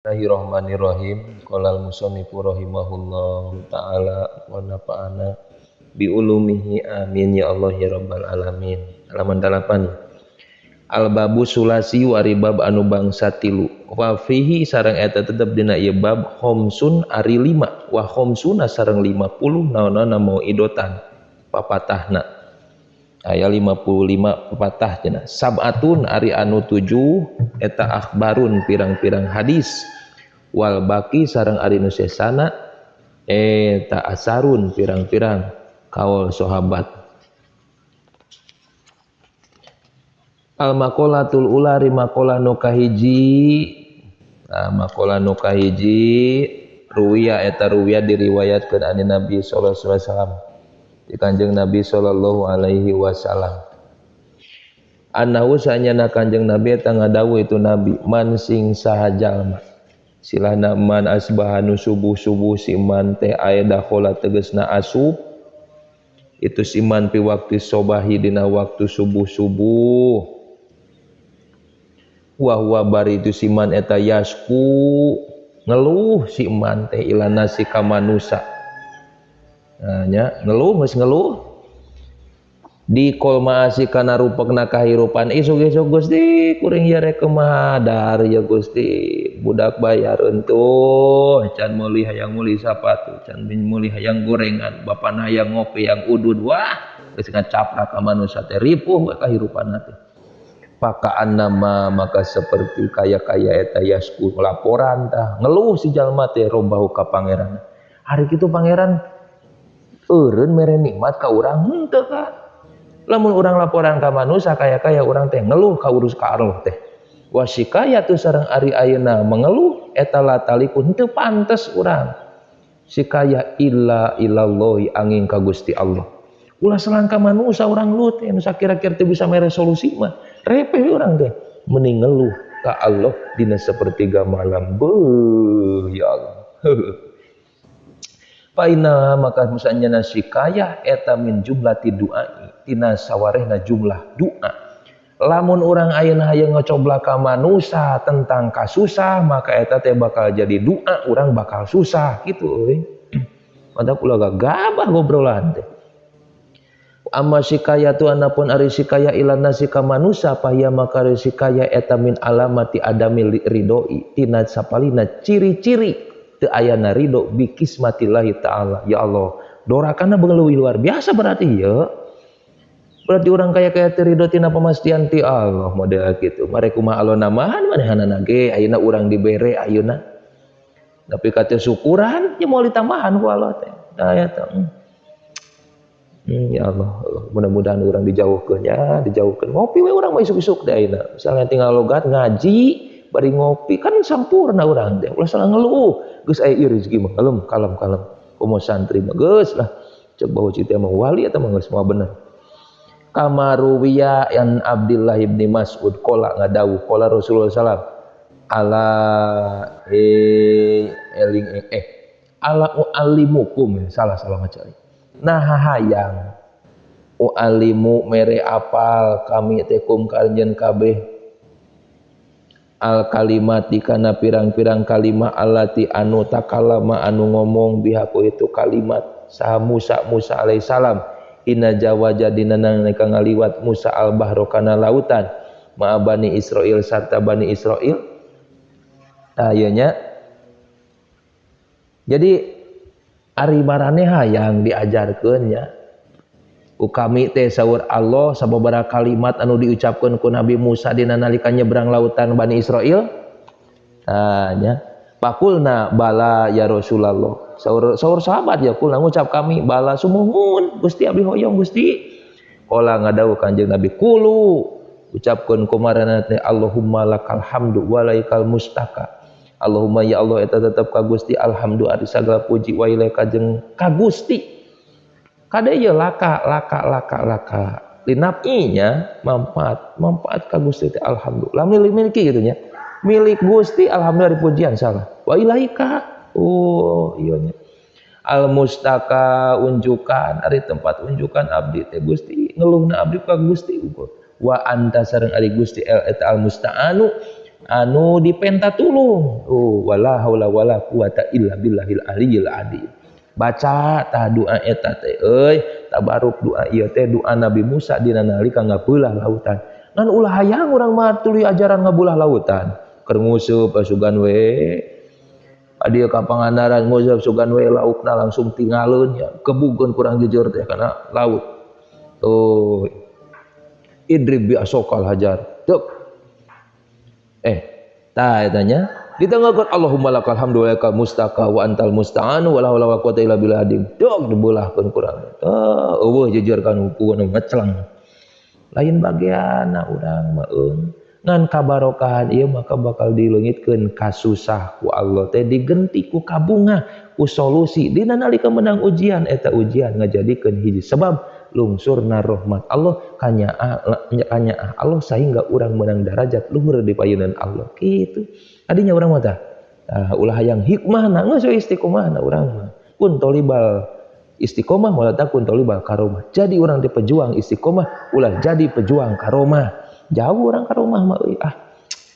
Bismillahirrahmanirrahim. Qala al-musannifu rahimahullahu taala wa nafa'ana bi ulumihi amin ya Allah ya rabbal alamin. Halaman 8. Al-babu sulasi wa bab anu bangsa tilu. Wa fihi sareng eta tetep dina ieu bab khamsun ari 5 wa khamsuna sareng 50 naonana mauidotan papatahna. Aya 55 pepatah cenah. Sab'atun ari anu 7 eta akhbarun pirang-pirang hadis. Wal baki sareng ari nu sesana eta asarun pirang-pirang kaul sahabat. Al maqalatul ula ri maqalah nu kahiji. Nah, maqalah nu kahiji ruwiya eta ruwiya diriwayatkeun ani Nabi sallallahu alaihi wasallam. Di Kanjeng Nabi sallallahu alaihi wasallam. Annahu sanyana Kanjeng Nabi eta ngadawuh itu Nabi man sing saha jalma. Silahna man asbahanu subuh-subuh si man teh aya dakhala tegesna asup itu si man pi waktu sobahi dina waktu subuh-subuh wa huwa bari itu si man eta yasku ngeluh si man teh ilana si ka manusa. Nah, nya ngeluh geus ngeluh di kolmaasi kana rupekna kahirupan isuk-isuk Gusti kuring ieu rek kumaha dahar ya Gusti budak bayar entuh can meuli hayang meuli sapatu can meuli hayang gorengan bapana hayang ngopi yang udud wah geus ngacaprak ka manusa teh ripuh we kahirupanna teh pakaan nama maka seperti kaya-kaya eta yasku laporan tah ngeluh si jalma teh robahu ka pangeran hari kitu pangeran eureun mere nikmat ka urang henteu ka lamun urang laporan ka manusa kaya-kaya urang teh ngeluh ka urus ka Allah teh wasikaya tu sareng ari ayeuna mengeluh eta lataliku henteu pantes urang sikaya illa ilallahi angin ka Gusti Allah ulah selangka manusa urang lu teh nu sakira-kira teu bisa mere solusi mah repeh urang teh mending ngeluh ka Allah dina sepertiga malam beuh ya Allah. Paina maka musanyana sikaya eta min jumlati du'ai tina sawarehna jumlah doa. Lamun urang ayeuna hayang ngocoblak ka manusa tentang kasusah maka eta teh bakal jadi doa urang bakal susah gitu euy. Mantap ulah gagabah gobrolan teh. Amma sikaya tu anapun ari sikaya ilana sika manusa pahia maka ari sikaya eta min alamati adami ridoi tina sapalina ciri-ciri teu ayana ridho bi kismatillahi ta'ala. Ya Allah, dorakana leuwih luar biasa berarti ya. Berarti orang kaya-kaya teu ridho tina pemastian ti Allah model kitu. Mare kumaha Allah namahan manehanana ge ayeuna urang dibere ayeuna. Tapi ka teu syukuran nya moal ditambahan ku Allah teh. Nah eta. Ya Allah, mudah-mudahan urang dijauhkeun ya, dijauhkeun. Ngopi we urang mah isuk-isuk teh ayeuna. Misalnya tinggal logat ngaji bari ngopi kan sampurna urang teh. Ulah salah ngeluh. Geus aya ieu rezeki mah kalem kalem kalem. Komo santri mah geus lah. Cek bahu cita mah wali eta mah geus moal bener. Kamaruwiya yang Abdullah ibni Mas'ud qala ngadawuh qala Rasulullah sallam ala eling ala uallimukum salah salah maca nah hayang uallimu mere apal kami teh kum kanjeun kabeh al kalimati kana pirang-pirang kalimah allati anu takalama anu ngomong bihaku itu kalimat saha Musa Musa alaihi salam ina jawaja dina nalika ngaliwat Musa al bahro kana lautan ma'a Bani Israil sarta Bani Israil. Tah ieu nya jadi ari maraneh hayang diajarkeun nya ku kami teh saur Allah sababaraha kalimat anu diucapkeun ku Nabi Musa dina nalika nyebrang lautan Bani Israil. Tah nya pakulna bala ya Rasulullah saur saur sahabat ya kulna ngucap kami bala sumuhun Gusti abdi hoyong Gusti qala ngadawuh Kanjeng Nabi kulu ucapkeun kumarana teh Allahumma lakal hamdu wa laikal mustaka Allahumma ya Allah eta tetep ka Gusti alhamdu ari sagala puji wa ilaika jeung ka Gusti kade ye laka laka laka laka linapinya manfaat manfaat ka Gusti teh alhamdulillah milik miliki gitu nya milik Gusti alhamdulillah dipujian salah wa ilaika oh iya nya al mustaka unjukan ari tempat unjukan abdi teh Gusti ngeluhna abdi ka Gusti ukur wa anta sareng ari Gusti el eta al musta'anu anu dipenta tulung. Oh wala haula wala quwata illa billahil aliyyil adzim. Baca tah doa eta teh euy, tabaruk doa ieu teh doa Nabi Musa dina nalika ngabelah lautan. Ngan ulah hayang urang mah tuluy ajaran ngabelah lautan. Keur nguseup sugan we. Adieu ka Pangandaran nguseup sugan we laukna langsung tingaleun nya, kebukeun kurang jujur teh kana laut. Tuh. Idrib bi asokal hajar. Tuk. Tah eta nya. Ditanggakeun Allahumma lakal hamdu wa lakal mustaka wa antal musta'an wa la haula wa quwata illa billah adim. Dok dibelahkeun kurang. Tah eueuh jejer kan hukuman ngecelang. Lain bagianna urang mah eung. Ngan kabarokahan ieu maka bakal dileungitkeun kasusah ku Allah teh digenti ku kabungah ku solusi dina nalika menang ujian eta ujian ngajadikeun hiji sebab lungsurna rahmat Allah kanyaah Allah sehingga urang menang darajat luhur di payunan Allah kitu. Adinya urang mah tah ulah hayang hikmahna geus istiqomahna urang mah. Kun tolibal istiqomah wala takun tolibal karomah. Jadi urang teh pejuang istiqomah ulah jadi pejuang karomah. Jauh urang karomah mah euy ah.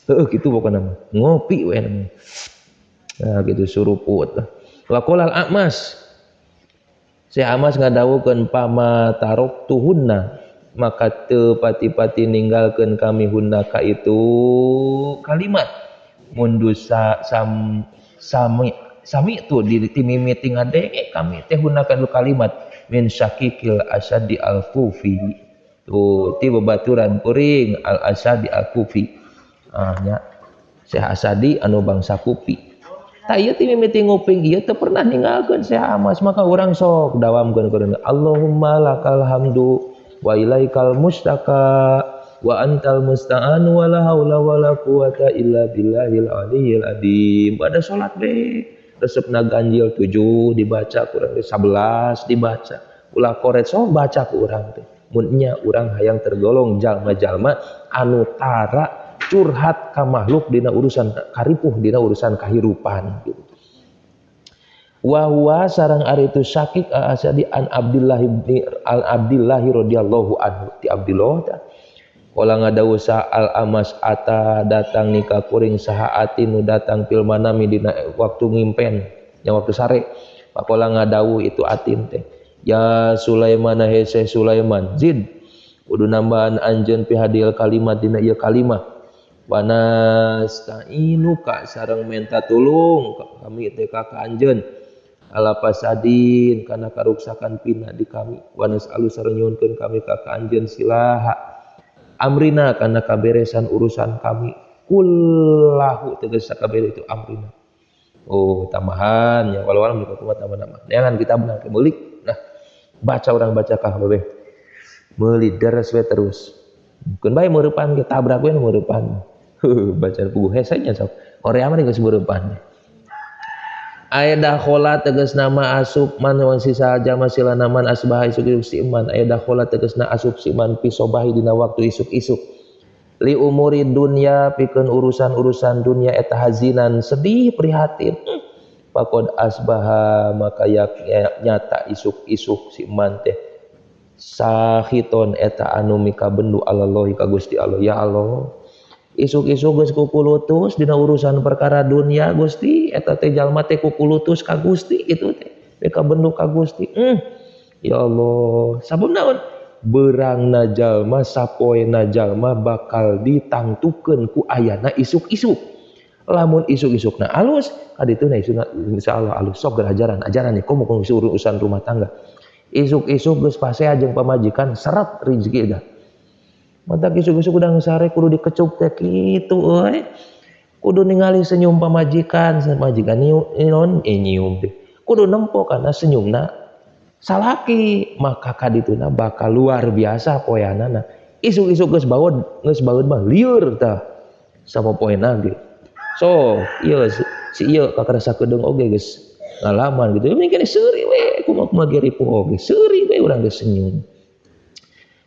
Heueuh kitu pokona mah. Ngopi we mah. Nah kitu suruput. Wa qala al-A'mas. Si Amas ngadawukeun pama taroktuhunna maka teu pati-pati ninggalkeun kami hunna ka itu kalimat mundusa sam sami sami tu di timimiti ngadenge kami teh hunna ka kalimat min syakikil asadi al-kufi tuh ti babaturan kuring al asadi al-kufi nya Syekh Asadi anu bangsa Kufi. Tak ieu ti mimiti nguping ieu teu pernah ninggalkeun Syekh Amas maka urang sok dawamkeun kuring Allahumma lakal hamdu wa ilaikal mustaka wa antal musta'an wa la haula wa la quwata illa billahil aliyyil adzim. Pada salat we resepna ganjil 7 dibaca kurang 11 dibaca ulah koret sok baca ku urang teh mun nya urang hayang tergolong jalma-jalma anu tara curhat ka makhluk dina urusan karipuh dina urusan kahirupan gitu. Wa huwa sareng ari itu Syakik al-Asadi an Abdullah ibni al Abdullah radhiyallahu anhu ti Abdullah ta. Kala ngadawuh sa al-Amas ata datang nikah kuring saha ati nu datang fil manami dina waktu ngimpen nya waktu sare. Pakola ngadawuh itu atin teh ya Sulaiman hese Sulaiman zid kudu nambahan anjeun fi hadil kalimat dina ieu kalimah wanasta'inuka sareng menta tulung kami teh ka anjeun ala pasadin kana karuksakan pina di kami wanas'alu sareng nyuhunkeun kami ka anjeun silaha amrina kana kaberesan urusan kami kullahu tegas sakabeh itu amrina. Oh tambahan ya walau alam kumaha tambah-tambah jangan kita benar meulik nah baca orang baca ka babeh meuli deres we terus keun bae meurepan ge tabrak we meurepan. Baca puguh hese nya sok Korea mah geus meurepan. Aya dakhala tegas nama asup man wan sisa jama silana man asbaha isuk-isuk si iman aya dakhala tegasna asup si iman fi sobahi dina waktu isuk-isuk li umuri dunya pikeun urusan-urusan dunya eta hazinan sedih prihatin. Faqad asbaha maka nyata isuk-isuk si iman teh sahiton eta anu mikabendu alallahi ka Gusti Allah. Ya Allah isuk-isuk geus kukulutus dina urusan perkara dunia Gusti eta teh jalma teh kukulutus ka Gusti kitu teh mikabendu ka Gusti. Ya Allah sabab naon beurangna jalma sapoena jalma bakal ditangtukeun ku ayana isuk-isuk lamun isuk-isukna alus kadituna isukna insyaallah alus sok ajaran ajaran komo komo urusan rumah tangga isuk-isuk geus pasea jeung pamajikan seret rezeki dah. Mata isuk-isuk udah sare kudu dikecup teh kitu euy. Kudu ningali senyum pamajikan, pamajikan nyium nyium teh. Kudu nempo kana senyumna salaki, maka kadituna bakal luar biasa poeanana. Isuk-isuk geus baeud mah lieur tah sama poena ge. So, ieu si ieu kakarasa kedeung oge geus ngalaman gitu. Ini kene seuri we kumaha-kumaha ge ripuh oge. Seuri we urang geus senyum.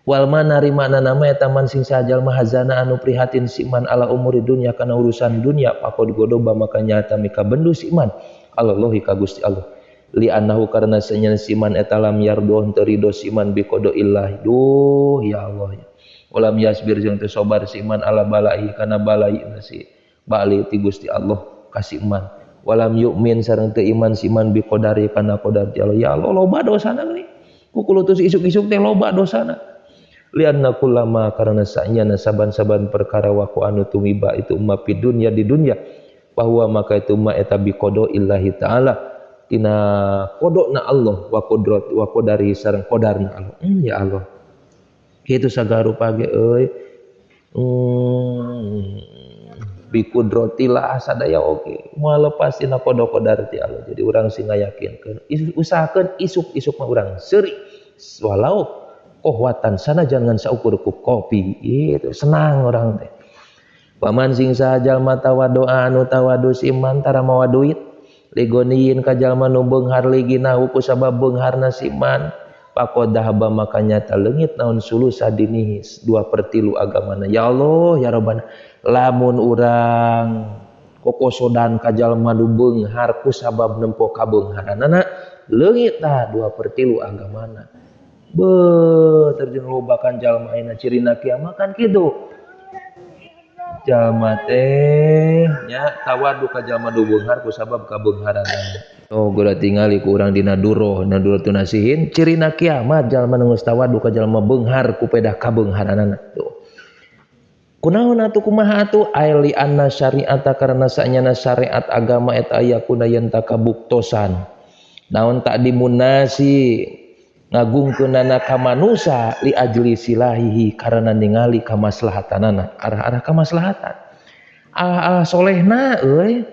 Wal manari makna nama eta man sing sajalma hazana anu prihatin si man ala umuri dunya kana urusan dunya pakod godoba maka nyata mika bendu si man Allahi ka Gusti Allah li annahu karena senyen si man eta lam yardo teu rido si man bi qada illahi duh ya Allah ulam yasbir jeung teu sabar si man ala balai kana balai si Bali ti Gusti Allah kasih iman walam yu'min sareng teu iman si iman bi qadari kana qadar ti Allah. Ya Allah loba dosana geuning ku kulutus isuk-isuk teh loba dosana. Lianna kullama karena sanyana saban-saban perkara waqo anu tumiba itu umma fi dunya di dunya bahwa maka itu umma eta bi qada'illahi ta'ala tina qada'na Allah wa qadrat wa qadari sareng qadarna Allah. Ya Allah kitu sagarupa ge euy bi qudratillah sadaya oge moal lepas tina qada qadar ti Allah. Jadi urang sing ngayakinkeun usahakeun isuk-isuk mah urang seuri walau kohwatan sanajan ngan saukur ku kopi itu senang orang teh. Paman sing saha jalma tawadoa anu tawadu si iman tara mawa duit ligoniin ka jalma nu beunghar liginahu ku sabab beungharna si iman pakodahaba maka nyata leungit naon sulusa dinihi 2/3 agamana. Ya Allah ya Rabbana lamun urang kokosodan ka jalma nu beunghar ku sabab nempo kabeungharanana leungit tah 2/3 agamana. Be terjun loba kan jalma ayeuna cirina kiamat kan kitu. Jalma teh nya tawadu ka jalma nu beunghar ku sabab kabeungharanana. Oh geura tingali ku urang dina duroh, dina duroh tu nasihin cirina kiamat jalma nu geus tawadu ka jalma beunghar ku pedah kabeungharanana. Tuh. Kunaon atuh kumaha atuh ai li anna syariata karena sanyana syariat agama eta aya kuna yen takabuktosan. Naon tak dimunasi ngagungkeunana ka manusa li ajli silahihi karena ningali kamaslahatanana arah-arah kamaslahatan arah-arah solehna euy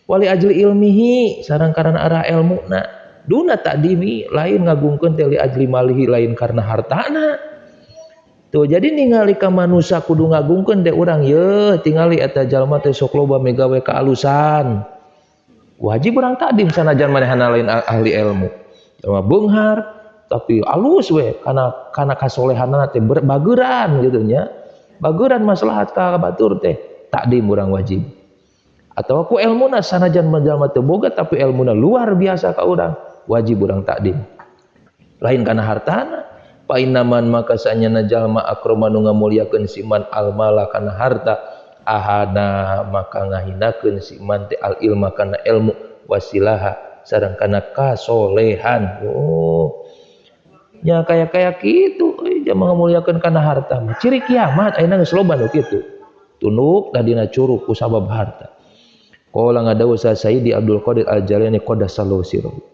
wali ajli ilmihi sareng karena arah elmuna duna takdimi lain ngagungkeun teh li ajli malihi lain karena hartana. Tuh jadi ningali ka manusa kudu ngagungkeun teh urang ye tingali eta jalma teh sok loba migawe kaalusan wajib urang takdim sanajan manehna lain ahli ilmu jalma beunghar tapi alus we kana kasolehanana teh bageran gitu nya bageran maslahat ka batur teh takdim urang wajib atau ku elmuna sanajan jalma teu boga tapi elmuna luar biasa ka urang wajib urang takdim lain kana hartana. Fa innaman maka sanyana jalma akrama nu ngamuliakeun si man almala kana harta ahana maka ngahinakeun si man teh al ilma kana ilmu wasilaha sareng kana kasolehan. Oh nya kaya-kaya kitu euy jalma ngamuliakeun kana harta mah ciri kiamat ayeuna geus loba nu kitu tunduk dina curug ku sabab harta. Qala ngadawuh sa Sayyidi Abdul Qadir Al-Jailani qaddasallahu sirruhu.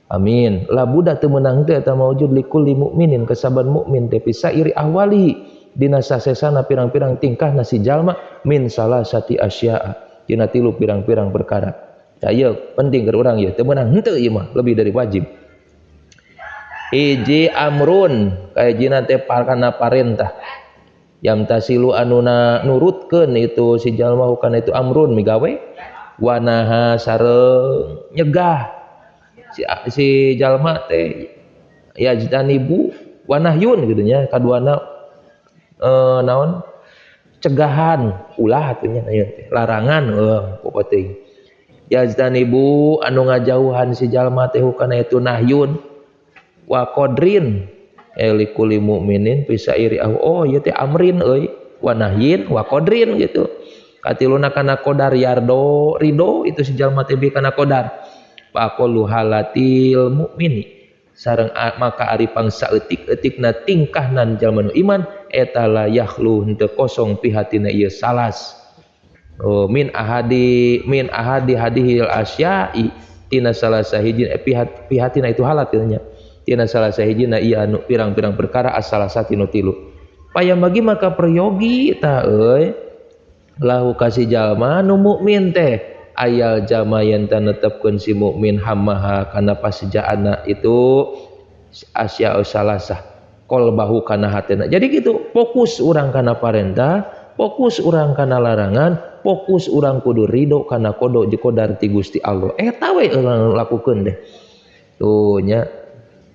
Amin. La buddha teu meunang teh eta maujud likulli mukminin kasaban mukmin teh pisairi ahwalihi dina sasesana pirang-pirang tingkahna si jalma min salasati asya'a dina tilu pirang-pirang perkara. Ya ieu penting keur urang ieu teu meunang henteu ieu mah lebih dari wajib. Hiji amrun kajina teh kana parentah yamtasilu anuna nurutkeun itu si jalma kana itu amrun migawe wanaha sareng nyegah si jalma teh yajtanibu wanahyun gitu nya kaduana naon cegahan ulah atuh nya teh larangan pokok teh yajtanibu anu ngajauhan si jalma teh kana itu nahyun wa qadrin likuli mukminin pisairi oh ieu teh amrin euy wa nahyin wa qadrin gitu katiluna kana qadar yardo ridho itu si jalma teh bi kana qadar faqulu halatil mukmini sareng maka ari pangsaeutik-eutikna tingkahna jalma nu iman eta la yakhlu henteu kosong pihatina ieu salas oh, min ahadi hadihil asya'i tina salah sahijin pihatina itu halat nya tina salah sahijina ieu anu pirang-pirang perkara asalasati nu tilu payamagi maka peryogi ta euy lahu kasih jalma nu mukmin teh ayal jama yang netepkeun si mukmin hamaha kana pasejaana itu asya salasah qalbahu kana hatena. Jadi gitu fokus urang kana parentah, fokus urang kana larangan, fokus urang kudu ridho kana kodo jikodar ti Gusti Allah. Eta we urang lakukeun deh. Tuh nya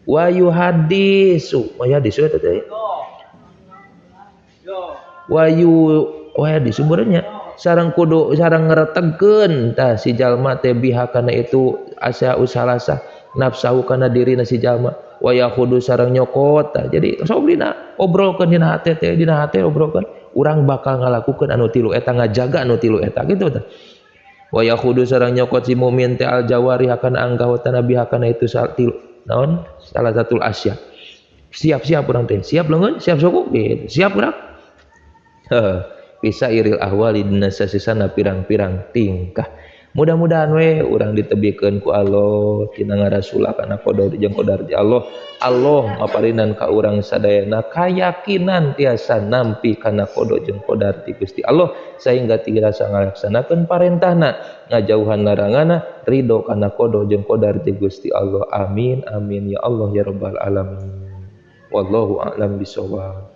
wa yuhadisu, wa yuhadisu eta teh. Wa yu wa yuhadisu nya sareng kudu sareng ngeretegkeun tah si jalma teh biha kana itu asa usalasah nafsahu kana dirina si jalma wa yahudu sareng nyokot tah. Jadi sok dina obrolkeun dina hate teh dina hate obrolkeun Urang bakal ngalakukeun anu tilu eta, ngajaga anu tilu eta gitu tah. Wa yakhudu sareng nyokot si mukmin teh al jawari akan anggota biha kana itu tilu naon salah satu asya. Siap-siap urang teh, siap leungeun, siap suku gitu, siap gerak. Bisa iril ahwali dina sasisana pirang-pirang tingkah. Mudah-mudahan we urang ditebikeun ku Allah tina ngarasula kana qada jeung qadar ti Allah. Allah maparinan ka urang sadayana kayakinan tiasa nampi kana qada jeung qadar ti Gusti Allah sehingga tiasa ngalaksanakeun parentahna, ngajauhan laranganna, ridho kana qada jeung qadar ti Gusti Allah. Amin amin ya Allah ya rabbal alamin. Wallahu a'lam bishawab.